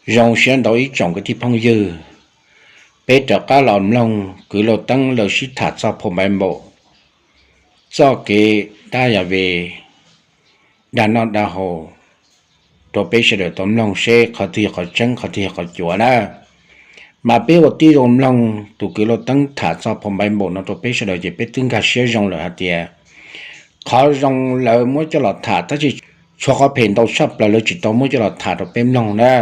Zoo siab ntau ib tsoom kwv tij phooj ywg, peb rov qab los mloog kwv Lauj Teeb lawv sib tham txog phau Npaiv Npaum, txoj kev dab yam vim dag noj dag haus rau peb sawv daws tau mloog seb qhov twg yog qhov tseeb qhov twg yog qhov cuav na. Mas peb ua tib zoo mloog tus kwv Lauj Teeb tham txog phau Npaiv Npaum no rau peb sawv daws ces peb twb nkag siab zoo lawm hais tias qhov zoo lawv muab coj los tham tab sis tshuav qhov phem ntau tshaj plaws lawv tsis tau muab coj los tham rau peb mloog na.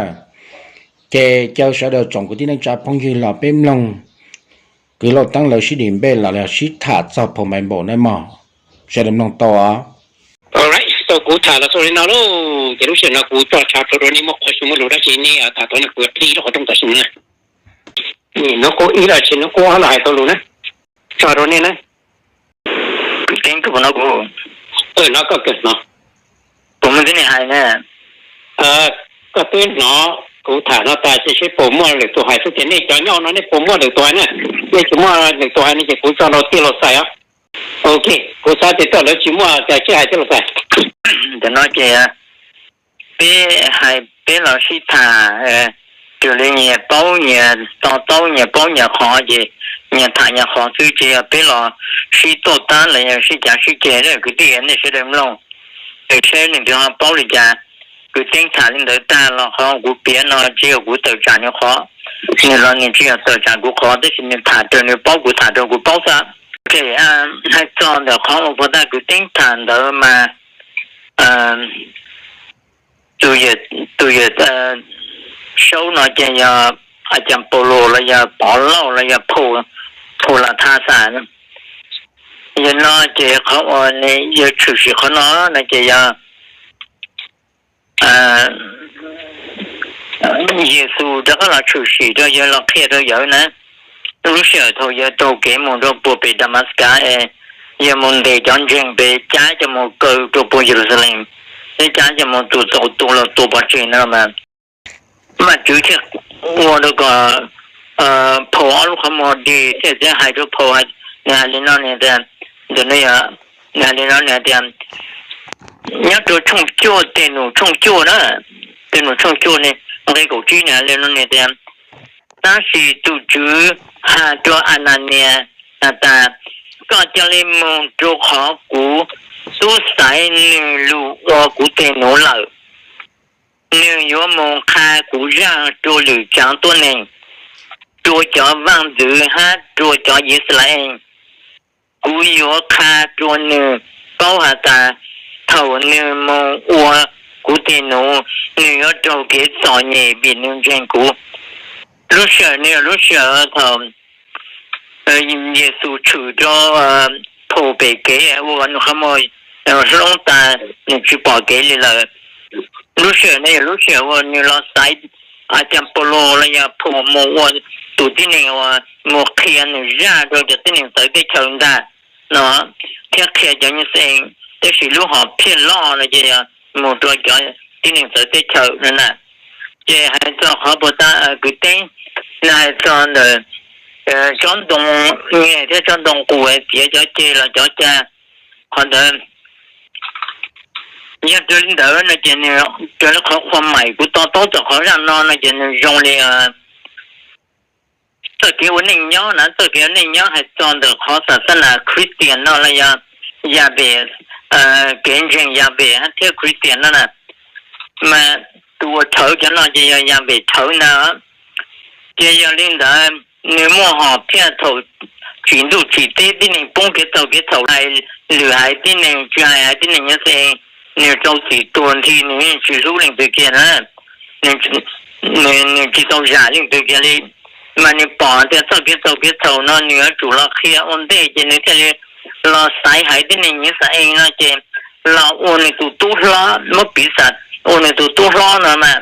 Ces caw sawv daws tsoom kwv tij neej tsa phooj ywg los peb mloog kwv Lauj Teeb lawv sib dim npej los sib tham txog phau Npaiv Npaum na mog. Sawv daws mloog tau os. Tau kuv tham los xaus li no lauj, ces lub sij hawm no kuv tso tshav rau nej muaj qhov xyuas muaj lus dab tsi nej tham tau no kuv qhib lub qhov rooj tam sim no. Hnub qub ib los tsis hnub qub ob los hais tau lus na. Tso rau nej na. Keeb kawg no kuv, no koj kawg no, kuv muaj tib neeg hais na. Koj twb hnov kuv tham no tas ces seb puas muaj lwm tus hais xwb ces nej cov nyob no nej puas muaj lwm tus hais na. Nej tsis muaj lwm tus hais no ces kuv tso rau tij laug Xais os. Ok, kuv xav tias koj lawv tsis muaj cas seb hais tij laug Xais. Ntawm no ces peb hais peb los sib tham, raws li nyias paub nyias to taub nyias paub nyias qhov ces nyias tham nyias qhov xwb ces yog peb los sib tuaj tab los yog sib cav sib ceg kwv tij nej sawv daws mloog, es seb leej twg ho paub li cas. Kwv Teeb tham li ntawd tag los qhov kuv piav no tsis yog kuv tawm tsam nws qhov, nws los nws tsis yog tawm tsam kuv qhov tab sis nws tham raws nws paub kuv tham raws kuv paub xwb. Ces hais txog ntawm qhov uas puag ta kwv Teeb tham ntawd mas tus yawm saub no ces yog a cas Paulus los yog Pov Lauj los yog Phau Las Tha Xas. Yog no ces qhov uas nws yog tshwm sim qhov no no ces yog Yexus rov qab los tshwm sim rau yawg los qhia rau yawg na. Lub sij hawm thaum yawg taug kev mus rau puag pem Damaskas es yawg mus ntes cov ntseeg pem cab coj mus kaw rau puag Yeluxalees, thiab cab coj mus tua, tua los tua pov tseg no mas Vajtswv thiaj ua rau kom phau ob lub qhov muag dig thiaj txiav hais rau phau, nws hais li no, nws tias, ntawm no yog, nws hais li no, nws tias, nyob rau tshooj cuaj, Tej Num tshooj cuaj na, Tej Num tshooj cuaj ne, nqe kaum tsib nws hais li no, nws tias, tab sis tus Tswv hais rau Ananias has tas, koj cia li mus rau qhov kuv tub xaiv nws lus ua kuv tes nuv lawm. Nws yuav mus qha kuv zaj rau lwm tsav tuab neeg, rau cov vaj ntxwv hab rau cov Yixalayees. Kuv yuav qha rau nws paub has tas, thaum nws mus ua kuv tes nuv, nws yuav raug kev txom nyem vim nws ntseeg kuv. Lub sij hawm no yog lub sij hawm thaum Yexus tshwm rau phau pem kev ua nws qhov muag hloob tas, nws tsis pom kev li lawm. Lub sij hawm no yog lub sij hawm uas nws los xaiv a cas Paulus los yog phau mus ua tus tib neeg uas mus qhia nws zaj rau cov tib neeg txawv teb chaws ntag no, thiab qhia cov Yixalayees, tab sis lub hom phiaj loj no ces yog mus rau cov tib neeg txawv teb chaws no na. Ces hais txog qhov puag ta kwv teb, nws hais txog ntawm tsob ntoo nyiaj thiab tsob ntoo qus tiav cov ceg los cov cag, qhov ntawd yog raws li ntawd no ces nws, raws li qhov qhua maim kuv to taub txog qhov zaj no no ces nws zoo li txoj kev ua neej nyob na, txoj kev ua neej nyob hais txog ntawm qhov xas xas nas Christian no los yog Yahweh, kev ntseeg Yahweh thiab Christian no na, mas tus uas rhawv cov no ces yog Yahweh rhawv ntag. Ces yog li ntawd nws muaj hom phiaj thaum tsim ntuj tsim teb tib neeg poob kev txaus kev txhaum, hais lwm haiv tib neeg, tsis hais haiv tib neeg nyob xees, nws rau txim tuag nthi nws yeej tsis hlub leej twg kiag na, nws tsis tau zam leej twg kiag li. Mas nws pom tias txoj kev txaus kev txhaum no nws yuav tsum los qhia ua ntej ces nws thiaj li los xaiv haiv tib neeg Yixalayees no ces los ua nws tus tub hlob, muab piv xam ua nws tus tub hlob no mas,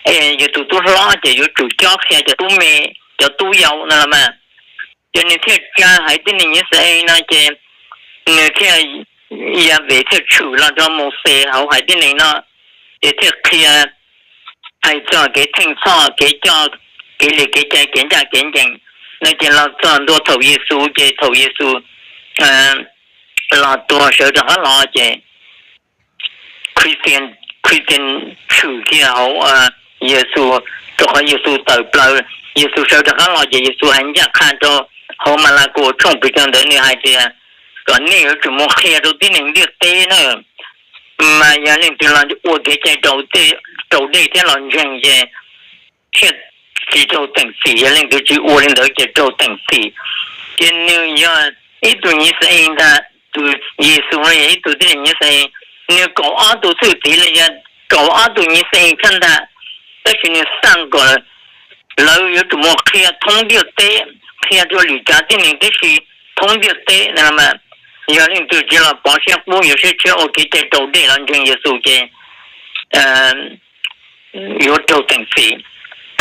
es yog tus tub hlob ces yuav tsum cob qhia cov tub me, cov tub yau no los mas. Ces nws thiaj tsa haiv tib neeg Yixalayees no ces nws thiaj, Yahweh thiaj tshwm los rau Mauxes hauv haiv tib neeg no, ces thiaj qhia hais txog kev theej txhoj, kev coj, kev li kev cai, kev ncaj kev ncees no ces los txog ntua thaum Yexus ces thaum Yexus los tuag sawv rov qab los ces Christian, Christian tshwm kiag hauv Yexus, rau qhov Yexus tawm plaws, Yexus sawv rov qab los ces Yexus hais ncaj qha rau hauv Malakaus tshooj pes tsawg ntawd nws hais tias kom nej yuav tsum mus qhia rau tib neeg ntiaj teb na. Mas yog leej twg los ua kev cai rau dej thiab los ntseeg ces thiaj tsis raug teem txim, yog leej twg tsis ua li ntawd ces raug teem txim. Ces nws yog ib tug nyiv xees ntag, tus Yexus no yog ib tug tib neeg nyiv xees, nws kaum ob tug thwj tim los yog kaum ob tug nyiv xees thiab ntag. Tab sis nws xaj kom lawv yuav tsum mus qhia thoob ntiaj teb, qhia rau lwm tsav tib neeg tib si thoob ntiaj teb na. Yog leej twg tsis los pov siab qub, yuav siab tshiab ua kev cai raus dej los ntseeg Yexus ces yuav raug teem txim.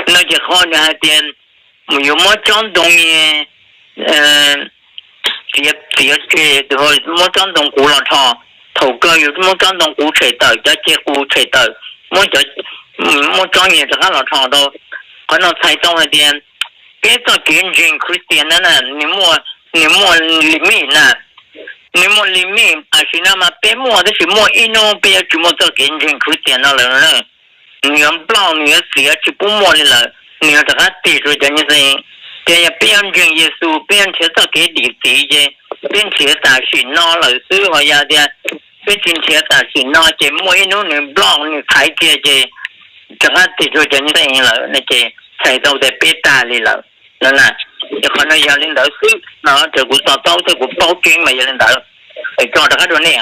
No ces qhov nws hais tias yuav muab tsob ntoo txiav, txiav tseg, muab tsob ntoo quv los rho. Thaum kawg yus muab tsob ntoo quv tshem tawm, cov ceg quv tshem tawm, muab, muab tsob nyiaj rov qab los rho rau. Qhov no txhais tau hais tias peb txoj kev ntseeg Christian no na, nws muaj, nws muaj limit na. Nws muaj limit, tam sim no mas peb muaj, tab sis muaj ib hnub peb yuav tsis muaj txoj kev ntseeg Christian no lawm. Nws yuav nploj, nws yuav txiav, tsis pub muaj li lawm, nws yuav rov qab tig rau cov nyiaj xees. Ces yog peb yuav ntseeg Yexus, peb yuav nrhiav txoj kev dim txiv ces peb nrhiav tam sim no lawm xwb. Ho yog tias peb tsis nrhiav tam sim no ces muaj ib hnub nws nploj, nws thaiv kiag ces rov qab tig rau cov nyiaj xees lawm no ces txhais tau tias peb tag li lawm no na. Ces qhov no yog li ntawd xwb no, ces kuv to taub thiab kuv paub tseeb mas yog li ntawd. Es tso rov qab rau nej.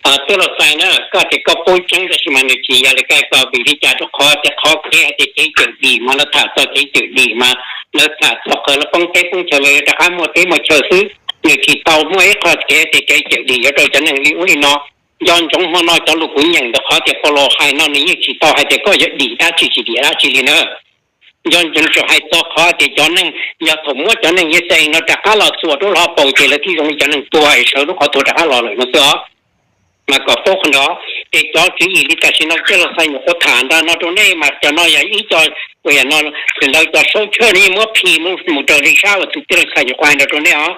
Tij laug Xais na, koj tias koj paub tseeb tab sis mas nws tsis yog li koj hais, vim li cas? Rau qhov tias qhov kev hais tias kev cawm dim mas lawv tham txog kev cawm dim mas lawv tham txog qhov lawv poob teb poob chaw, lawv yuav rov qab muaj teb muaj chaw xwb. Nws tsis tau muaj ib qho kev tias kev cawm dim yuav rau cov neeg li ub li no. Nco ntsoov hmo no cov lus kuv nyeem ntawm qhov tias Paulus hais no nws yeej tsis tau hais tias koj yuav dim dab tsi tsis dim dab tsi li na. Nco ntsoov, tsuas hais txog qhov tias cov neeg, yog thaum muab cov neeg Yixalayees no rov qab los txuas rau lub hauv paus ces lawv thiaj zoo li cov neeg tuag es sawv lub qhov tuag rov qab los lawm no xwb os. Mas kom paub qhov no, ces cov tswv yim li tam sim no tij laug Xais nyuam qhuav tham ntawm no rau nej mas cov no yog ib co, uas yam no, lawv cov saub tshawj no yeej muab phim mus raws li sab uas tus tij laug Xais nyuam qhuav hais ntawd rau nej os.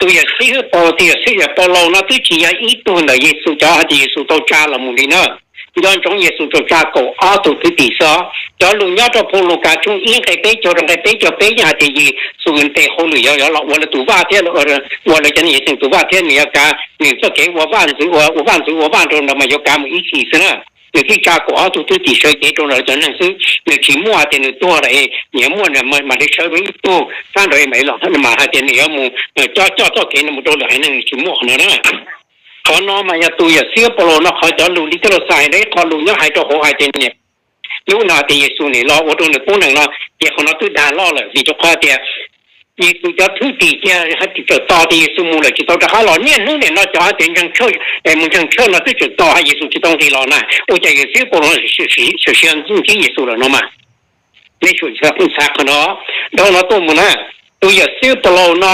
Tus yawm xib hwb Paulus, tus yawm xib hwb Paulus no twb tsis yog ib tug ntawm Yexus cov hais tias Yexus tau tsa los mus li na. Nco ntsoov Yexus tau tsa kaum ob tug thwj tim xwb. Cov lus nyob rau phau Lukas tshooj ib nqe peb caug rau nqe peb caug peb yeej hais tias Yexus ntes hauj lwm yog los ua lawv tus vaj thiab ua lawv cov neeg Yixalayees tus vaj thiab nws yuav kav nws txoj kev ua vaj ntxwv, ua vaj ntxwv ua vaj nrog lawv mas yuav kav mus ib txhis xwb na. Nws thiaj tsa kaum ob tug thwj tim sawv cev rau lawv cov neeg xwb, nws tsis muaj tias nws tuag lawm es nws yuav muaj mas li sawv rau ib tug sab nraud es mam li los mas hais tias nws yuav mus coj, coj txoj kev no mus rau lwm haiv neeg, nws tsis muaj qhov no na. Qhov no mas yog tus yawm xib hwb Paulus no qhov cov lus li tij laug Xais hais ib qho lus nyob hais rau hauv hais tias niam, lub no tias Yexus nim los ua rau nws poob nees no, ces qhov no twb dag loj lawm vim rau qhov tias Yexus cov thwj tim tias txawm tos tias Yexus mus lawm tsis tau rov qab los, niaj hnub nim no cov hais tias ntseeg tshawj, mus ntseeg tshawj no twb tseem tos hais Yexus tsis tau nqis los na, ua cas yawm xib hwb Paulus sim siab ntsib Yexus lawm no mas. Nej xav qhov no, dhau no tuaj mus na, tus yawm xib hwb Paulus no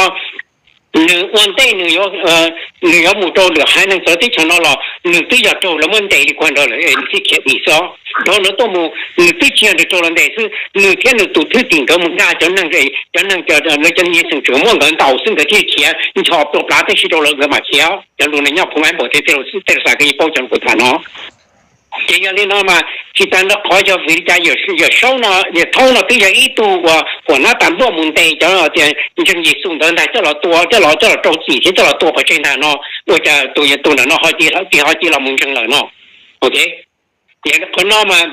nws ua ntej nws yuav mus rau lwm haiv neeg txawv teb chaws no los nws twb yog raug lawv muab ntes li kuag nrog lawm nws thiaj khiav dim xwb. Dhau no tuaj mus nws twb tsis yog nws raug lawv ntes xwb, nws thiab nws tus thwj tim nkawd mus dag cov neeg, cov neeg, lawv cov neeg Yixalayees tseem muab nkawd ntaus xwb nkawd thiaj khiav ncho plua plav tib si rau lawv nkawd mam khiav. Cov lus no nyob phau Npaiv Npaum thiab tej laus xav koj yeej paub cov lus kuv tham no. Ces yog li no mas tsis tas nrho qhov yog vim li cas yawm saub no, yawm thaub no twb yog ib tug uas huam nab tas npluaj mus ntes cov tias ntseeg Yexus ntawd ntag coj los tua, coj los, coj los rau txim thiab coj los tua pov tseg ntag no, ua cas tus yawm tus ntawm no ho cia, ho cia los mus ntseeg lawm no. Ok, qhov no mas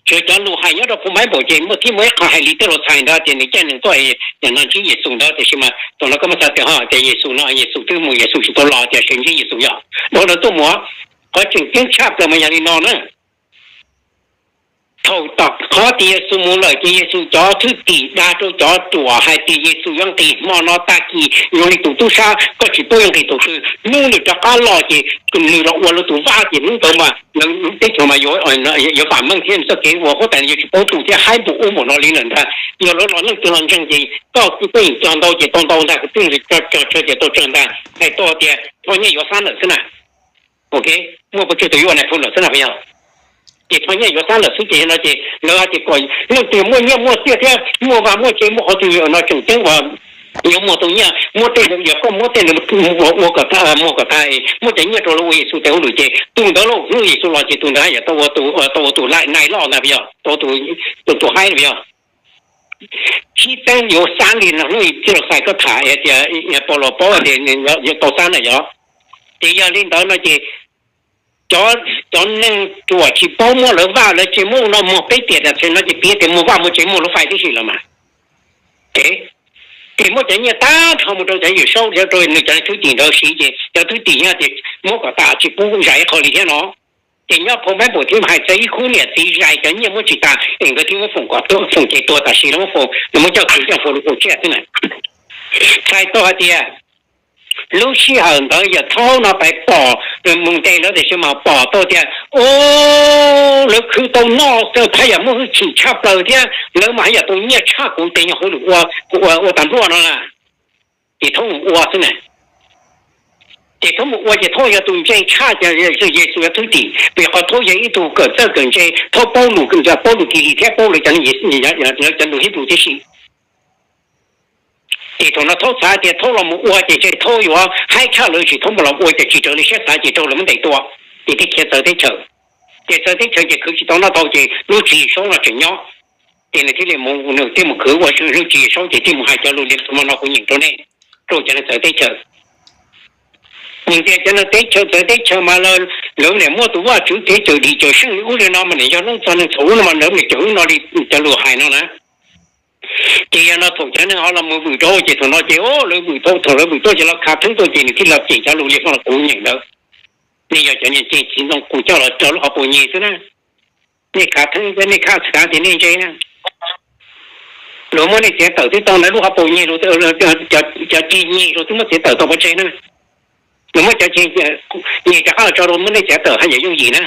tsuas cov lus hais nyob rau phau Npaiv Npaum ces muaj thiab muaj ib qho hais li tij laus Xais ntawd tias nws caij nws tuaj yam no ntsib Yexus ntawd, tiam sis mas thaum no koj muab xav tias ho tias Yexus no Yexus twb mus, Yexus tsis tau los tias sawv ntsib Yexus yog. Dhau no tuaj mus, qhov tseem ceeb tshaj plaws mas yog li no na. Thaum tom qhov tias Yexus mus lawm ces Yexus cov thwj tim dag rau cov ruam hais tias Yexus yuav nqis hmo no tag kis zoo li tus tub sab, koj tsis paub yuav nqis thaum twg. Hnub nws rov qab los ces nws los ua lawv tus vaj ces hnub ntawd mas lawv teb chaws mas yuav vam meej thiab nws txoj kev ua huab tais yuav tsis paub tu thiab haib npaum ub npaum no li lawm ntag. Yog lawv los leej twg los ntseeg ces koj, koj yeem cog ntau ces tau ntau ntag, koj twb cog tsawg ces tau tsawg ntag. Hais tau tias Thoj Nyiaj yuav xab lawm xwb na. Ok, muaj pes tsawg tus yuav ua nais phoo lawm xwb na puas yog? Ces Thoj Nyiaj yuav xab lawm xwb ces no ces lawv hais tias kom leej twg muaj nyiaj muaj txiaj thiab muaj vaj muaj tse muaj qhov twg no tseem ceeb uas Yog muag tus nyiaj, muab tej, yog koj muab tej ntawd ua kom tag, muag kom tag, muab cov nyiaj rau lawv ua Yexus tes hauj lwm ces tus ntawd los hnub Yexus los ces tus ntawd haj yam tau ua tus, tau ua tus nai loj ntag puas yog? Tau ua tus, tus haib na puas yog? Sib txeeb yuav xab li no hnub tij laug Xais koj tham tias Paulus paub tias tau xab na yog. Ces yog li ntawd no ces cov, cov neeg ruam tsis paub muab lawv vaj lawv tsev muab no muag peb tiam tam sim no ces piav tias muag vaj muag tsev muag lub fais tib si los mas. Ces muab cov nyiaj tag nrho mus rau cov Yawm Saub, rau nws cov thwj tim ntawd siv ces cov thwj tim nyiaj tias muab kom tas tsis pub zais ib qho li thiab no. Ces nyob phau Npaib Npaum thiab hais txog ib khub niam txiv zais cov nyiaj muab tsis tas es nkawd thiaj muab foom kom, foom ces tuag tam sim no muab foom, nws muab coj kwv coj foom lub kaum tsiaj xwb na. Txhais tau hais tias lub sij hawm ntawd yawm thaub no pais pom, mus ntes lawv tiam sis mas pom tau tias, o, lawv khwv tau noj haj yam muaj hwj chim tshaj plaws thiab lawv mas haj yam tau nyiaj tshaj kuv tes nyuag hauj lwm ua, kuv ua, ua tag nruaj no na. Ces thaub mus ua xwb na. Ces thaub mus ua ces thaub yog tus ntse tshaj cov Yexus cov thwj tim, vim qhov thaub yog ib tug kawm txawj kawm ntse, thaub paub lus, paub lus Kiv Lis thiab paub lawv cov, lawv cov lus Hib Npus tib si. Ces thaum no thaub xav tias thaub los mus ua ces ntshe thaub yuav haib tshaj lawv, sis thaub mus los ua ces tsis raws li siab xav ces raug lawv muab ntes tua, ces thiaj khiav txawv teb chaws. Ces txawv teb chaws ces khwv tsis tau noj tau ces lub tswv yim saub no tseem nyob. Ces nws thiaj li mus, nws thiaj mus khwv ua lub tswv yim saub ces thiaj mus hais cov lus li no no kuv nyeem rau nej, rau cov neeg txawv teb chaws. Nws tias cov neeg teb chaws txawv teb chaws mas lawv niam muaj tus Vajtswv kev cawm dim cawm seej li ub li no mas niam yog neej txog neeg txhaum ub no mas lawv niam cawm ub no li cov lus hais no na. Ces yog no thaum cov neeg ho los mus vwm rau ces thaum no ces lawv vwm tau, thaum lawv vwm tuaj ces los khav theeb tuaj ces nws thiaj los cem cov lus li no kuv nyeem ntawd. Nej yog cov niag txiv ntoo kuv coj los rau lub hauv paus nyeg xwb na. Nej khav theeb thiab nej khav xav tias nej ntse na. Luag muab nej txiav tawm twb tau ntawd lub hauv paus nyeg, cov ceg nyeg luag twb muab txiav tawm tau pov tseg na. Luag muab cov ceg nyeg rov qab los tso rau muab nej txiav tawm haj yam yooj yim na.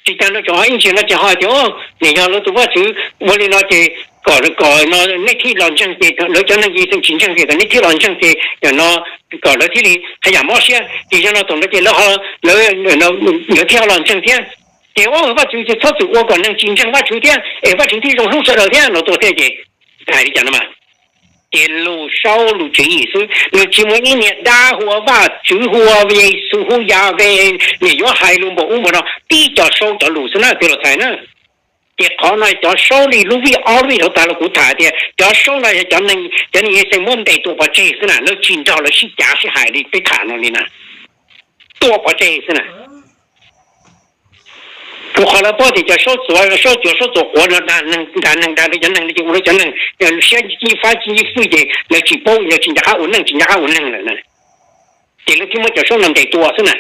Tsis tas no tseem ho ib ntsis no ces ho tias, nim yog lawv tus Vajtswv ua li no ces kom, kom no nej thiaj los ntseeg ces lawv cov neeg Yixayees tsis ntseeg ces kom nej thiaj los ntseeg ces no kom lawv thiaj li haj yam mob siab ces yog no thaum no ces lawv, lawv thiaj los ntseeg thiab. Ces ua Vajtswv ces txhob txwm ua kom neeg tsis ntseeg Vajtswv thiab es Vajtswv thiaj zoo hlub sawv daws thiab no tuaj thiab ces hais li cas no mas. Ces lus saub lus tswv yim xwb, nws tsis muaj ib niag dab hu ua Vajtswv hu ua Yexus hu ua Yahweh, nws yuav hais lus npaum ub npaum no, tib cov saub cov lus xwb na tij laug Xais na. Ces qhov no cov saub li lub vij ob lub vij hauv tas los kuv tham tias cov saub no yog cov neeg, cov neeg Yixayees muab ntes tua pov tseg xwb na, lawv tsis nrog lawv sib cav sib hais li peb tham no li na, tua pov tseg xwb na. Rau qhov lawv paub tias cov saub txuas, saub txuas, saub txuas quav no dag neeg, dag neeg, dag lawv cov neeg no ces ua lawv cov neeg siab ncib fab ncib fwj ces lawv tsis paub, lawv tsis nco qab ua neej, tsis nco qab ua neeg lawm na. Ces lawv thiaj muab cov saub no ntes tua xwb na.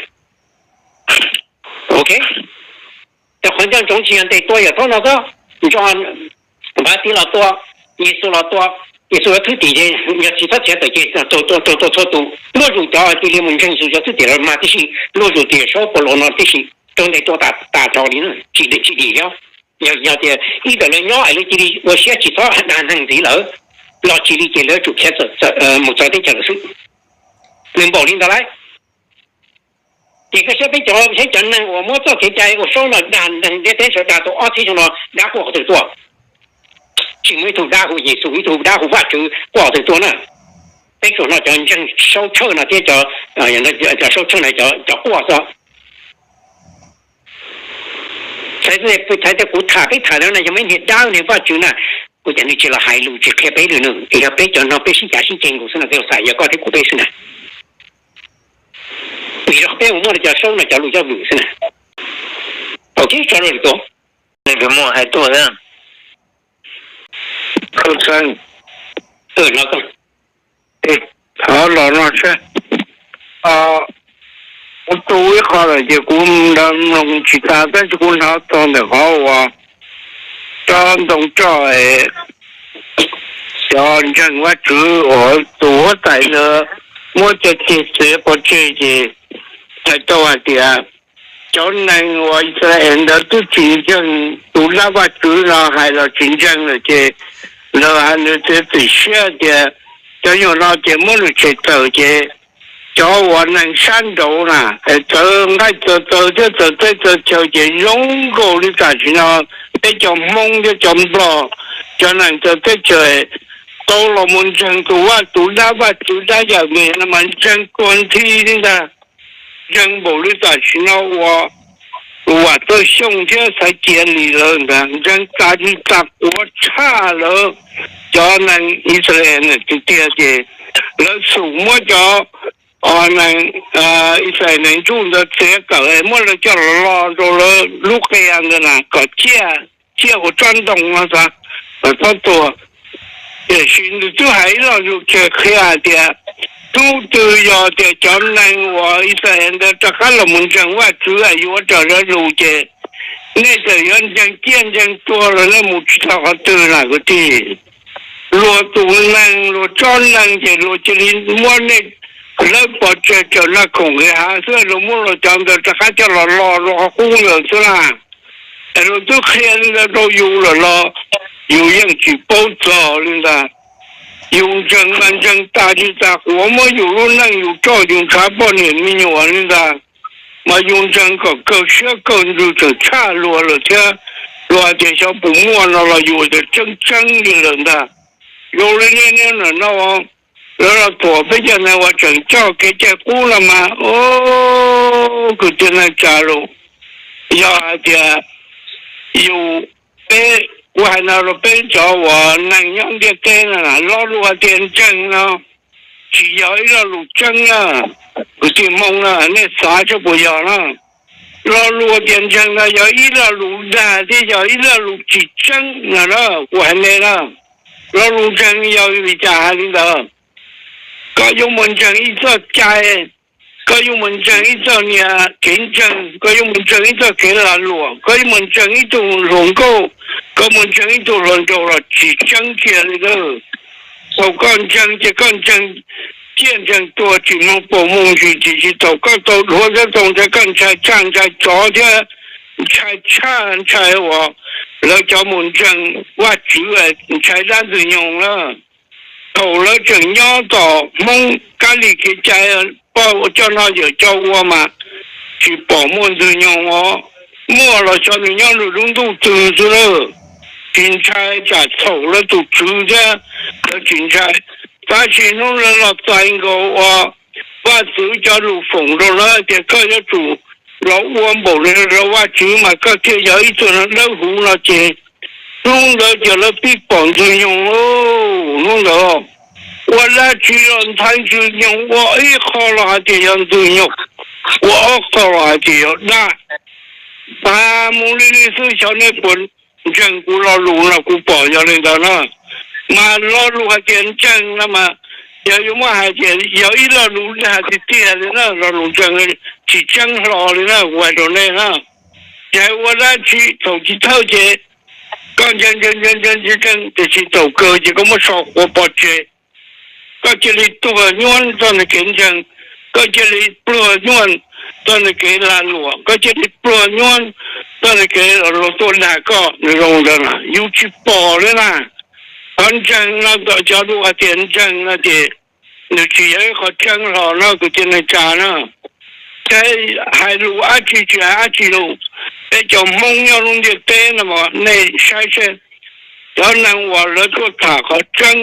Ok, cov qhov ncaj ntsoov tsis yog ntes tua yawm thaub no xwb, nrog Npaj Tij los tua, Yexus los tua, Yexus cov thwj tim ces yog tsis txhob txiav tawm ces raug tua txhua tus, luag zus cov cia li mus ntseeg Yexus cov thwj tim los mas tib si, luag zus tias saub Paulus no tib si, raug ntes tua tas tog li, tsis dim, tsis dim li. Yog, yog tias ib tawm lawv nyob es lawv cia li ua siab tsis txhob dag neeg ntxiv lawm, los tsis li ces lawv tsum khiav mus txawv teb chaws lawm xwb. Nws npaum li ntawd lauj. Ces koj saib peb cov, peb cov neeg uas muab txoj kev cai ua saub no dag neeg ntiaj teb sawv dag tau ob txhiab xyoo no, dab quaj qhov twg tuaj? Tsis muaj ib tug dab hu Yexus, ib tug dab hu Vajtswv quaj qhov twg tuaj na. Peb tsuas hnov cov ntseeg saub tshawj no thiab cov, cov saub tshawj no cov quaj xwb. Txhais tias kuv tham peb tham no yog muaj ib niag dab niag Vajtswv na, kuv cov neeg tsis los hais lus tsis qhia peb li no, yog peb cov no peb sib cav sib ceg nkaus xwb no, peb xav yog koj thiab kuv peb xwb na. Vim rau qhov peb mus muaj li cov saub no cov lus coj vwm xwb na. Tau tib tso rau lwm tus. Muaj hais tuaj, no, thov los no seb, kuv tu ib qho lawm ces kuv mloog tsis tas tab sis kuv hnov txog ntawm qhov uas cov ntoo roj, cov ntseeg Vajtswv uas tus huab tais ntawd muab cov ceg txiav pov tseg ces hais tau hais tias cov neeg uas Yixalayees ntawd twb tsis ntseeg tus dab Vajtswv no hais los tsis ntseeg lawm ces lawv hais lawv txiav txim siab tias cov nyuag no ces muab lwm tshem tawm ces cov uas neeg sab nraud na es txawv nqaij txawv txawv thiab txawv teb txawv chaw ces zoo nkaus li tam sim no peb cov Hmoob thiab cov Nplog, cov neeg txawv teb chaws tau los mus ntseeg tus vaj tus dab, vaj tswv dab yawm ntawd mas ntseeg tuag nthi li ntag. Ntseeg npaum li tam sim no uas Vam Txawj Xyooj thiab Xaiv Cia Lis lawv ntag, ntseeg tas tsis tas quav tshaj lawv cov neeg Israel tiag tiag ces lawv xum muab cov neeg Israel neeg ntsuj ntawd txiav tawm, muab lawv coj los lo rau lawv lub qia ntawd na kom ciaj, ciaj ua tsob ntoo no xav kom txhob tuag. Tiam sis nws twb hais ib lo lus tseg qhia hais tias hnub twg yog tias cov neeg uas Israel ntawd rov qab los mus ntseeg Vajtswv yuav raws lawv lus ces nej txawm yuav ntseeg ciaj ntseeg tuag los nej mus tsis tau qhov twg na kwv tij. Luag tus neeg luag tsob neeg ces luag cia li muab nej lawv pov tseg raws naj khoom nqis hav xwb, luag muab luag cov ntawd rov qab coj los lo rau qhov qub ntawd xwb na. Es luag twb qhia li ntawd rau yus lawm los yus yeej tsis paub txog li ntag. Yus ntseeg mas ntseeg tas tsis tas quav, muab yus lub neej yus tso yus ntshav poj niam me nyuam li ntag, mas yus ntseeg kom kawg siab kawg ntsws tseem tshaj luag lawm thiab. Luag hais tias xyov puas muaj no los yus tias tseeb tseeb li lawm ntag. Zoo li nej niaj hnub no lawv los thuam peb cov neeg uas tseem coj kev cai qub no mas, kwv tij neej tsa los, yog hais tias yus, peb, kuv hais no rau peb cov uas neeg nyob ntiaj teb no, lo lus hais tias ntseeg no tsis yog ib lo lus tseeb na. Kwv tij Hmoob na, nej xav saib puas yog na? Lo lus tias ntseeg no yog ib lo lus dag thiab yog ib lo lus tsis tseeb no na, kuv hais nej na. Lo lus ntseeg yog vim cas hais li ntawd? Koj yuav mus ntseeg ib txoj cai, koj yuav mus ntseeg ib txoj niag kev ntseeg, koj yuav mus ntseeg ib txoj kev lag luam, koj yuav mus ntseeg ib tug hluas nkauj, koj mus ntseeg ib tug hluas nraug los tsis tseeb kiag li na. Thaum koj ntseeg ces koj ntseeg ciaj ntseeg tuag tsis mloog paus moo ntsis, tiam sis thaum koj tau dhuav xab txoo ntawd koj ntshai tshaj ntshai tsov thiab ntshai tshaj ntshai uas lawv cov mus ntseeg Vajtswv, ntshai dab ntxwg nyoog na. Thaum lawv tseem nyob tom Hmoob kab li kev cai, poj coj noj yawm coj ua mas tsis pom muaj ntxwg nyoog os. Muaj los xyov nws nyob nws lub ntuj twg xwb lawm. Tsis ntshai tsam txhaum lawv tus tswv thiab, lawv tsis ntshai. Tab sis hnub lawv los txais nkaus uas Vajtswv cov lus foom rau lawv tias koj yuav tsum los ua npaum li rau Vajtswv mas koj thiaj yog ib tug neeg dawb huv no ces hnub ntawd ces lawv pib pom ntxwg nyoog. Hnub ntawd ua dab tsi los ntshai ntxwg nyoog, ua ib qho los hais tias yog ntxwg nyoog, ua ob qho los hais tias yog dab. Mas mus li li xwb, xyov nej puas ntseeg kuv lo lus no, kuv pom yog li ntawd na. Mas lo lus hais tias ntseeg no mas yog yuav muab hais tias yog ib lo lus dag tiag tiag li na, lo lus ntseeg tsis tseeb hlo li na, kuv hais rau nej na. Ces ua dab tsi thaum chiv thawj ces koj ntseeg ntseeg ntseeg ntseeg ntseeg, tiam sis thaum kawg ces koj muab so quav pov tseg. Koj cia li pluag nyuaj txoj niag kev ntseeg, koj cia li pluag nyuaj txoj niag kev lag luam, koj cia li pluag nyuaj txoj niag kev luag tuaj dag koj, nws zoo ntawd na, yus tsis pom li na. Qhov ntseeg no, cov lus hais tias ntseeg no ces nws tsis yog ib qho tseeb hlo no, kwv tij neej tsa na. Ces hais lus dab tsi tsis hais dab tsi lus, peb cov Hmoob nyob lub ntiaj teb no mas nej saib seb, cov neeg uas lawv tuaj tham qhov tseeb,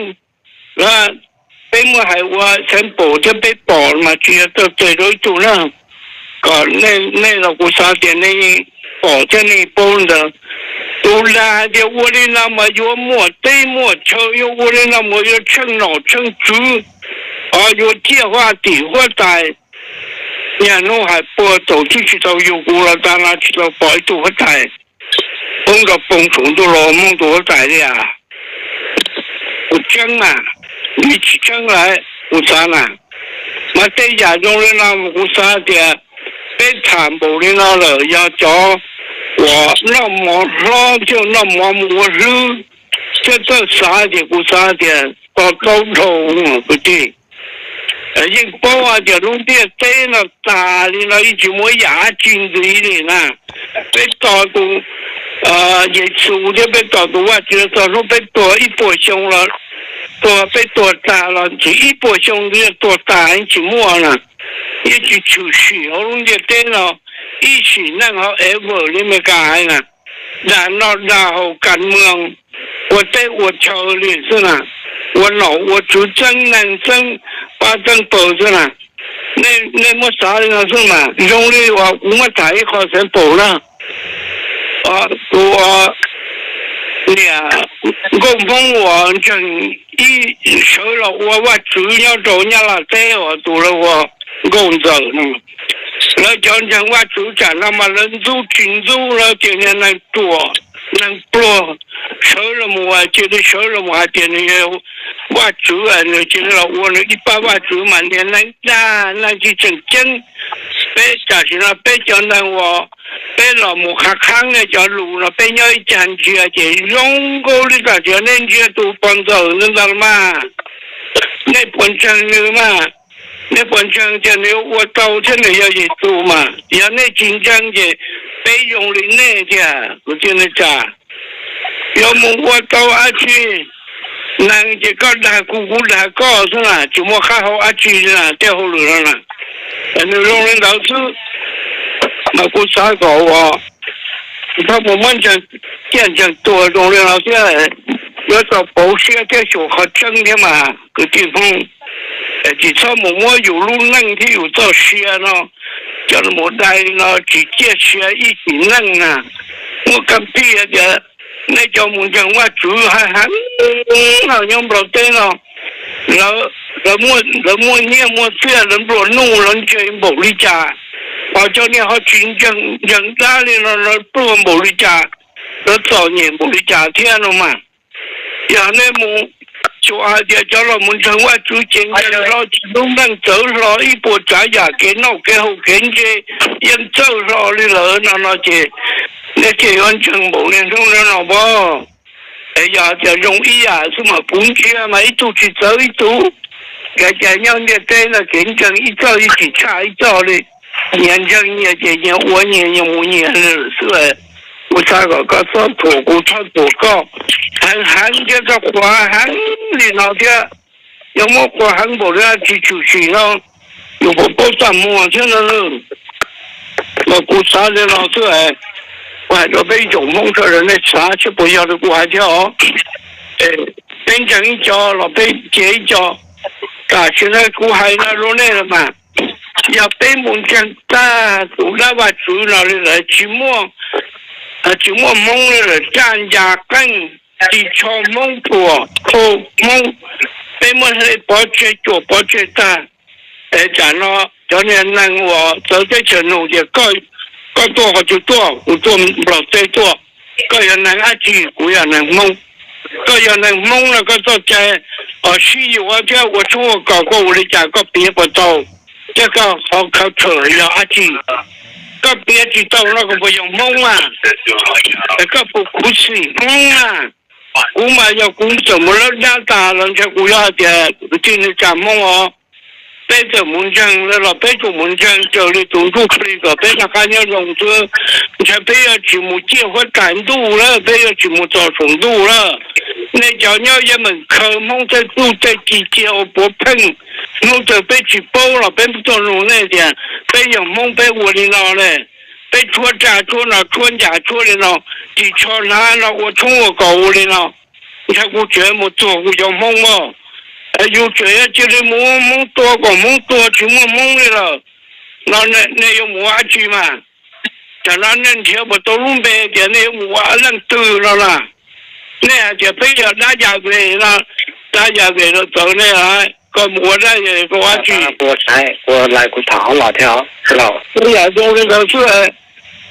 lawv, peb muab hais ua example thiab peb pom mas tsis yog txawj tes rau ib tug na, kom nej los kuv xav tias nej pom thiab nej paub ntawd. Tus dag hais tias ua li no mas yuav muaj teb muaj chaw, yuav ua li no mas yuav tsheej nom tsheej tswv, yuav ciaj huab tim huab tais. Niaj hnub hais puag thaum twb tsis tau yug kuv los tas no tsis tau pom ib tug huab tais poob nroo poob saum ntuj los Hmoob tus huab tais li as. Kuv tseeb mas, nws tsis tseeb lawm kuv xav na. Mas tej yam zoo li no mas kuv xav tias peb tham npaum li no lawm yog cov uas noj mov hlob thiab noj mov mus ua hlwb thiab txawj xav tias kuv xav tias to taub dhau kwv tij. Yeej paub hais tias lub ntiaj teb no tas li no yeej tsis muaj ib yam dab tsi ntxiv li na. Peb tos tus Yexus thiab peb tos tus Vajtswv txog hnub peb tuag ib puas xyoo los, tuag peb tuag tag los tsis ib puas xyoo ntxiv tuag tag yeej tsis muaj na. Yeej tsis tshwm sim hauv lub ntiaj teb no ib sim neej hauv ever li Meskas hais na. Dag noj dag haus kas mws ua teb ua chaw li xwb na, ua nom ua tswv txeeb neeg txeeb pab txeeb pawg xwb na. Nej muab xav li no xwb mas zoo li uas kuv muab tham ib qho xeev paum na. Tus niam nkauj Hmoob uas ntseeg ib sawv los ua vaj tswv nyob rau Nyab Laj teb uas tus lawv ua nkauj ntxawm no, lawv cov ntseeg vaj tswv tsam no mas lawv ntxub tsis ntxub, lawv tias niag neeg ruam neeg pluag sawv los mus, cia li sawv los mus hais tias nws yog vaj tswv, nws cia li los ua nws ib pab vaj tswv mas niag neeg dag neeg tsis tseem ceeb. Peb tam sim no peb cov neeg uas peb los mus qhab qhab nej cov lus no peb nyob ib cag ntsia ces zoo nkaus li tam sim no nej ntsia tus pog ntxawm ntawd ntag los mas, nej puas ntseeg nws mas? Nej puas ntseeg tias nws yuav ua tau thiab nws yog Yexus mas? Yog nej tsis ntseeg ces peb zoo li nej tiag kwv tij neej tsa. Yuav mus ua tau dab tsi? Neeg ces koj dag kuv kuv dag koj xwb na, tsis muaj qab hau dab tsi na, tej hauj lwm no na. Nws zoo li ntawd xwb. Mas kuv xav kom uas txhob mus muab ntseeg ciaj ntseeg tuag zoo li no thiab, yuav tau pauv siab thiab xyuas qhov tseeb thiab mas kwv tij Hmoob. Tsis txhob mus muab yus lub neej thiab yus txoj sia no coj los dai no tsis ciaj sia ib sim neej na. Muaj kab pij tias nej cov mus ntseeg Vaj Tswv heev heev no nyob Nplog teb no, lawv muaj nyiaj muaj txiaj, lawv nplua nuj lawv ntse npaum li cas, ho cov niag ho tsis ntseeg dab li no lawv pluag npaum li cas, lawv txom nyem npaum li cas thiab no mas. Yog nej mus xyuas hais tias cov los mus ntseeg Vaj Tswv ces ntseeg hlo tsis lub neej txawv hlo ib puas tsav yam kev noj kev haus kev ntse yeej txawj hlo li lawm no no ces nej thiaj yuav ntseeg npaum niaj hnub no no pob. Es yog tias zoo ib yam xwb mas kuv ntsia mas ib tug tsis txawv ib tug. Kev cai nyob ntiaj teb no kev ntseeg ib txoj yeej tsis tshaj ib txoj li. Nyias ntseeg nyias ces nyias ua nyias, nyias mus nyias li lawm xwb. Kuv xav kom koj txhob thuam kuv txhob thuam koj, heev heev thiab txhob qhuas heev li no thiab. Yog muab qhuas heev npaum li no tsis tshwm sim no, yus puas paub txaj muag thiab no. Mas kuv xav li no xwb, kuv hais rau peb ib tsoom Hmoob sawv daws nej xav seb puas yog li kuv hais thiab os. Peb ntseeg ib co los peb cia ib co. Tam sim no kuv hais no rau nej los mas, yog peb mus ntseeg tag tus dab Vaj Tswv no li lawm tsis muaj, tsis muaj Hmoob li lawm, raj ncas qeej, ris tsho Hmoob, puam thau Hmoob, peb muab hle pov tseg cuam pov tseg tag. Es tsam no cov niag neeg uas txawv teb chaws nug tias koj tuaj qhov twg tuaj? Kuv tuaj Nplog teb tuaj. Koj yog neeg dab tsi? Kuv yog neeg Hmoob. Koj yog neeg Hmoob no koj txoj cai sib yuav thiab ua tshoob ua kos koj ua li cas koj piav puas tau? Thiab koj qhov khaws thawm yog dab tsi? Koj piav tsis tau no koj puas yog Hmoob a? Es koj puas khuv xim Hmoob a? Kuv mas yog kuv txawm mus lawb dab tas los ntshe kuv yuav hais tias kwv tij neej tsa Hmoob os, peb txawm mus ntseeg los peb tsuas mus ntseeg raws li tus ntsuj plig kom peb noj qab nyob zoo xwb. Ntshe peb yuav tsis mus ciaj huab tais ntuj lawm, peb yuav tsis mus txog saum ntuj lawm. Nej cov nyob yeej meem khaws Hmoob tej txuj tej ci cia ua puav pheej. Hnub twg peb tsis paub los peb tuaj nug nej tias peb yog Hmoob peb ua li no ne, peb tshuab raj tshuab no tshuab ncas tshuab li no, ris tsho hnav no ua tshoob ua kos ua li no. Ntshe kuv tseem mus txuag kuv cov Hmoob mog. Yus tseem yuav cia li mus ua Hmoob tua kom Hmoob tuag tsis muaj Hmoob li lawm no, nej yuav mus ua dab tsi mas? Tam no nej nrhiav puas tau lub npe tias nej yuav mus ua leej twg no na? Nej hais tias peb yog dab Yas Ves no, dab Yas Ves no txawv nej, koj mus ua dab Yas Ves koj ua dab tsi? Ua lais kuv tham ob los thiab os. Ib yam zoo li ntawd xwb,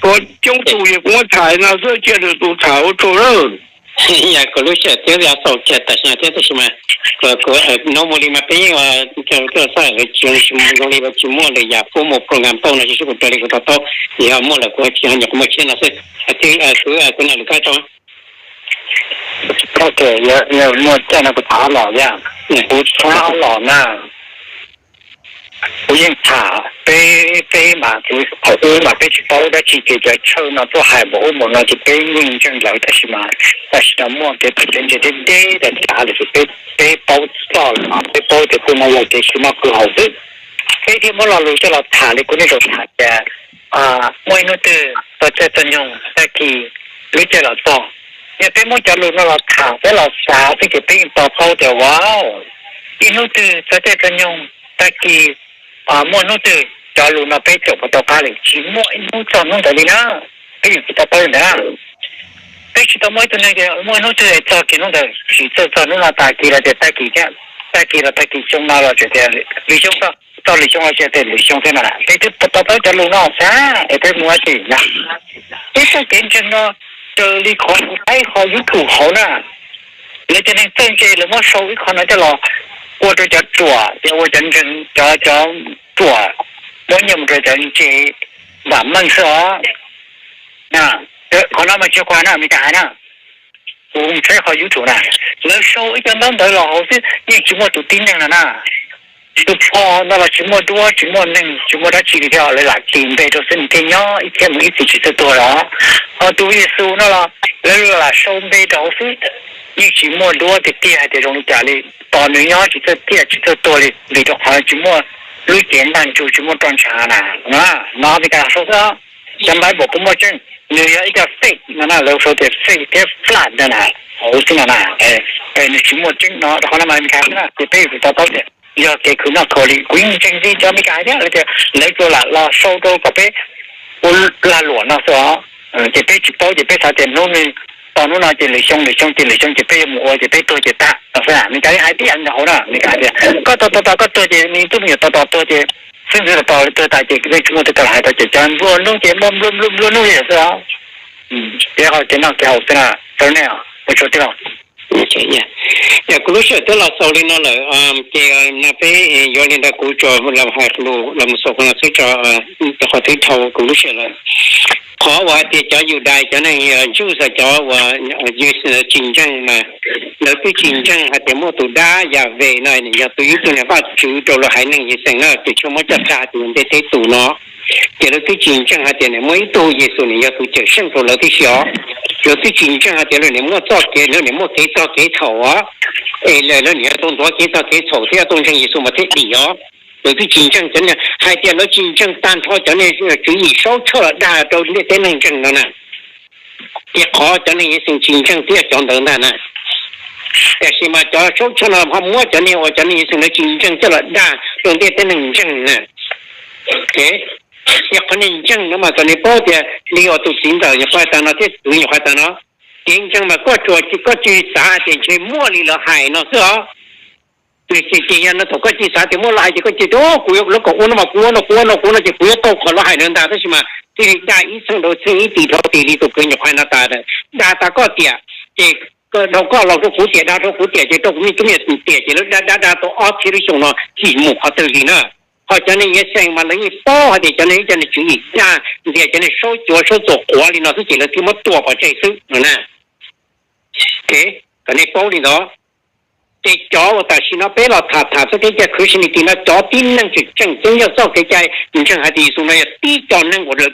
kuv coob tus yog kuv muab tham no xwb, cia lwm tus tham ua tsaug lawm. Yog kuv lub sij hawm thiab yog xaus kiag tam sim no thiab, tab sis mas kuv hnub mus li mas peb yeej tuaj xav tsis zoo li tsis muaj lwm yam pub mus program pauj no, tsis sib kuv raws li kuv to taub, yog muaj lawm kuv tsis ho nyuam qhuav muaj tshiab no xwb. Kuv, kuv nam lwm kab tso. Muaj caj no kuv tham ob los thiab. Kuv tham ob los na. Kuv yeej tham peb, peb mas kuv thaum ub mas peb tsis paub dab tsi ces cov chaw no tuaj hais npaum ub npaum no ces peb yeej ntseeg lawv, tab sis mas tam sim no muaj kev txawj ntse deb deb tas tas lawm ces peb, peb paub txoj lawm, peb paub tias tus no yog kev siv maj kwv haus xwb. Peb thiaj muab lo lus coj los tham li kuv nej tau tham tias muaj ib hnub twg txog caij txog nyoog tag kis lub caij los txog, Yog peb muab cov lus no los tham, peb los xav xwb ces peb yeej to taub tias, wow, ib hnub twg txog caij txog nyoog, tag kis, muaj hnub twg cov lus no peb tseem puas tau qab li? Tsis muaj ib hnub txog hnub ntawd li na. Peb yeej tsis to taub li ntawd. Peb tsis tau muaj ib tug neeg tias muaj ib hnub twg txog kiag hnub ntawd, tsis txawj txog hnub no tag kis los tias tag kis thiab, tag kis los tag kis, xyoo no los tseem tias lwm xyoo, txog lwm xyoo los tseem tias lwm xyoo thiab na. Peb twb to taub cov lus no xwb es peb mus ua tsi na? Peb txoj kev ntseeg no raws li qhov kuv saib qhov YouTube hauv na, lawv cov neeg txawj ntse lawv muab sau ib qho no coj los ua rau cov ruam, ces ua cov ntseeg, cov, cov ruam muab nyiaj mus rau cov ntse vam meej xwb os. Qhov no mas tsis yog kuv hais na, Meskas hais na. Kuv saib qhov YouTube na, lawv sau ib co ntaub ntawv los hauv xwb yeej tsis muaj tus tib neeg no na. Tus phom no los tsis muaj duab, tsis muaj neeg, tsis muaj dab tsi li thiab, lawv lam tis npe rau xwb, nws thiaj nyob ib txhia mus ib txhis tsis txawj tuag los. Ho tus Yexus no los lawv lam sau npe rau hauv xwb, yeej tsis muaj duab tiag tiag hais tias zoo li cas li. Tos nws nyob tsis txawj tiaj tsis txawj tuag li, vim rau qhov tsis muaj lub cev ntaj ntsug, tsis muaj roj ntsha na. No Meskas sau xwb, cov Bible puas muaj tseeb? Nws yog ib co fake no na, lawv sau tias fake thiab flat no na, hauv xwb no na. Nws tsis muaj tseeb no, rau qhov no mas Meskas xwb na, ces peb yuav tsum to taub tias yog kev khwv noj khwv haus li. Kuv yeej ntseeg li cov Meskas hais thiab, lawv tias lawv tsuas lam los sau rau kom peb ua lag luam no xwb os. Ces peb tsis paub, ces peb xav tias hnub, tos hnub no ces lwm xyoo, lwm xyoo ces lwm xyoo ces peb yuav mus ua ces peb tuag ces tag no xwb. Meskas li hais tib yam li ntawd hauv na, Meskas hais tias koj tos tos tos koj tuag ces nws tus me nyuam tos tos tuag ces xib hwb tos tuag tas ces nej tsis muaj tej tau hais tau ces cov nplua nuj ces muaj nplua nplua nplua nuj li xwb os. Ces ho kev noj kev haus xwb na, tau nej ua tsaug tij laug. Yog kuv lub sij hawm twb los xaus li no lawm, ces no peb yuav li ntawd, kuv tsuas los hais lus los mus xaus qhov no xwb tso, rau qhov twb dhau kuv lub sij hawm lawm. Qhov uas hais tias cov Yudais cov neeg Jews, cov uas tsis ntseeg mas lawv twb tsis ntseeg hais tias muaj tus dab Yahweh no yog tus ib tug niag Vajtswv rau lawv haiv neeg Yixalayees na, ces tsis muab coj tsa hais tias yog ntiaj teb tus no. Ces lawv twb tsis ntseeg hais tias nws muaj ib tug Yexus nws yog tus cawm seej rau lawv tib si os. Lawv twb tsis ntseeg hais tias lawv niam muaj txoj kev, lawv niam muaj kev txog kev thaum os, es lawv niam tau nthuav kev txog kev thaum thiab tau ntseeg Yexus mas thiaj dim os. Lawv twb tsis ntseeg cov, hais tias lawv tsis ntseeg tag nrho cov niag tswv yim Saub Tshaj los dag rau ntiaj teb neeg ntseeg no na. Ces qhov cov neeg Yixalayees tsis ntseeg twb yog cov ntawd ntag na. Tiam sis mas cov Saub Tshaj no ho muab cov niag uas cov neeg Yixalayees lawv tsis ntseeg coj los dag rau ntiaj teb neeg ntseeg na. Ces qhov neeg ntseeg no mas kom nej paub tias li uas tus txiv ntxawm nyuam qhuav hais tas no thiab tus nyuam qhuav hais tas no, kev ntseeg mas koj tsuas, koj tsis xav hais tias ntshe muaj li lawv hais no xwb os. Nws ces, ces yog no thaum koj tsis xav tias muaj lawv hais ces koj cia tias kuv yuav lawv kom ua no mas kuv ua no, kuv ua no, kuv no ces kuv yuav tau qhov lawv hais no ntag. Tab sis mas thiaj li dag ib txheej rau txheej, ib tis rau tis li tus kwv nyuam qhuav hais no tas, dag tas koj tiam, ces rau koj los rau kuv tiam, dag rau kuv tiam, ces rau kuv me tub me nyuam tiam, ces lawv dag dag dag tau ob txhiab lub xyoo no tsis mus qhov twg li na. Ho cov neeg Yixalayees mas lawv yeej paub hais tias cov neeg, cov neeg tswv yim dag, ntias cov neeg Saub cuav Saub txuas quav li no xwb ces lawv thiaj muab tua pov tseg xwb no na. Kom nej paub li ntawd. Ces cov uas tam sim no peb los tham tham txoj kev cai Christianity no, cov tib neeg tseem tseem ceeb yog txoj kev cai ntseeg hais tias Yexus no yog tib co neeg uas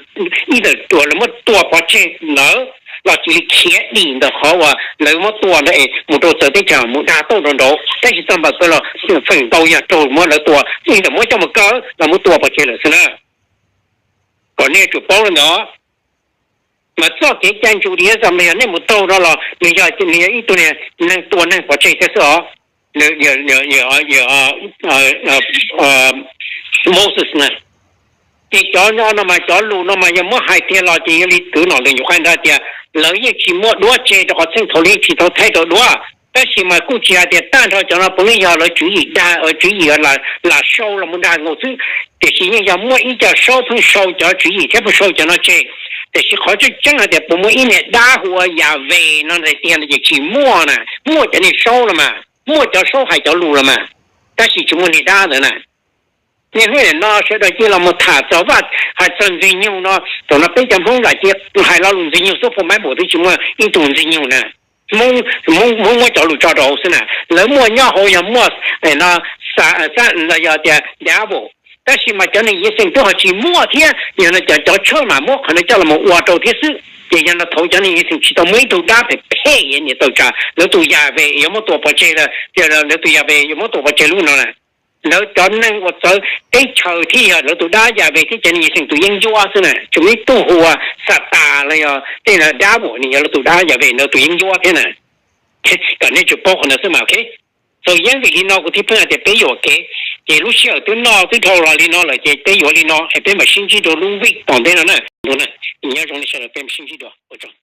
ib tawm ruam lawv muab tua pov tseg ntawd los cia li khiav dim ntawm qhov uas lawv muab tua ntawd es mus rau txawv teb chaws mus dag tauj nraud nraud, tab sis txog npam kawg los feem ntau yog raug muab lawv tua, ib ntawm muab coj mus kaw los muab tua pov tseg lawm xwb na. Kom nej tsum paub li ntawd. Mas txoj kev cai Judaism mas yog nej mus taug no los nws yog, nws yog ib tug niag neeg tua neeg pov tseg thiab xwb os. Moses na. Ces cov no mas cov lus no mas yog muab hais tiag los ces yog li kwv Nom Lwm nyuam qhuav hais ntawd tias lawv yeej tsis muaj duab tseg rau qhov txheej thaum ub yeej tsis tau thaij rau duab. Tab sis mas kuj tsis hais tias tag nrho cov no puav leej yog lawv tswv yim dag, tswv yim lam sau los mus dag nkaus xwb. Tiam sis yeej yog muaj ib co Saub pheej sau cov tswv yim thiab pheej sau cov no tseg. Tiam sis qhov tseeb tseeb hais tias puas muaj ib niag dab hu ua Yahweh no tiag no ces tsis muaj na. Muaj cov niag Saub los mas, muaj cov Saub hais cov lus los mas, tab sis tsis muaj niag dab ntawd na. Niaj hnub no sawv daws cia los mus tham txog Vaj, hais txog Ntxwg Nyoog no, thaum no peb cov Hmoob lam cia hais lo lus Ntxwg Nyoog xwb, phau Bible twb tsis muaj ib tug Ntxwg Nyoog na. Hmoob, Hmoob muab cov lus tso rau hauv xwb na. Lawv muaj nyob hauv yog muaj no, yog tias devil. Tab sis mas cov neeg Yixalayees twb ho tsis muaj thiab, yog no cov, cov tshawb mas muab qhov no coj los mus ua rau thiab xwb. Ces yog no thaum cov neeg Yixalayees tsis tau muaj ib tug dab phem phem niam tawm tsam lawv tus Yahweh yuav muab tua pov tseg, lawv tus Yahweh yuav muab tua pov tseg lub no na. Lawv cov neeg uas txawv teb chaws thiab yog lawv tus dab Yas Ves thiab cov niam xeem tus yeeb ncuab xwb na, tsis muaj ib tug hu ua Xatas los yog tej no dab uas nws yog lawv tus dab Yas Ves ntawd tus yeeb ncuab thiab na. Kom nej tsuas paub qhov ntawd xwb mas, ok. Txaus yeeb vim li no kuv thiaj pheej hais tias peb yuam kev, ces lub sij hawm twb noj twb dhau los li no lawm ces peb yuav li no es peb mam sib ntsib rau lub week tom ntej no na. Nyob zoo nej sawv daws, peb mam sib ntsib dua, ua tsaug.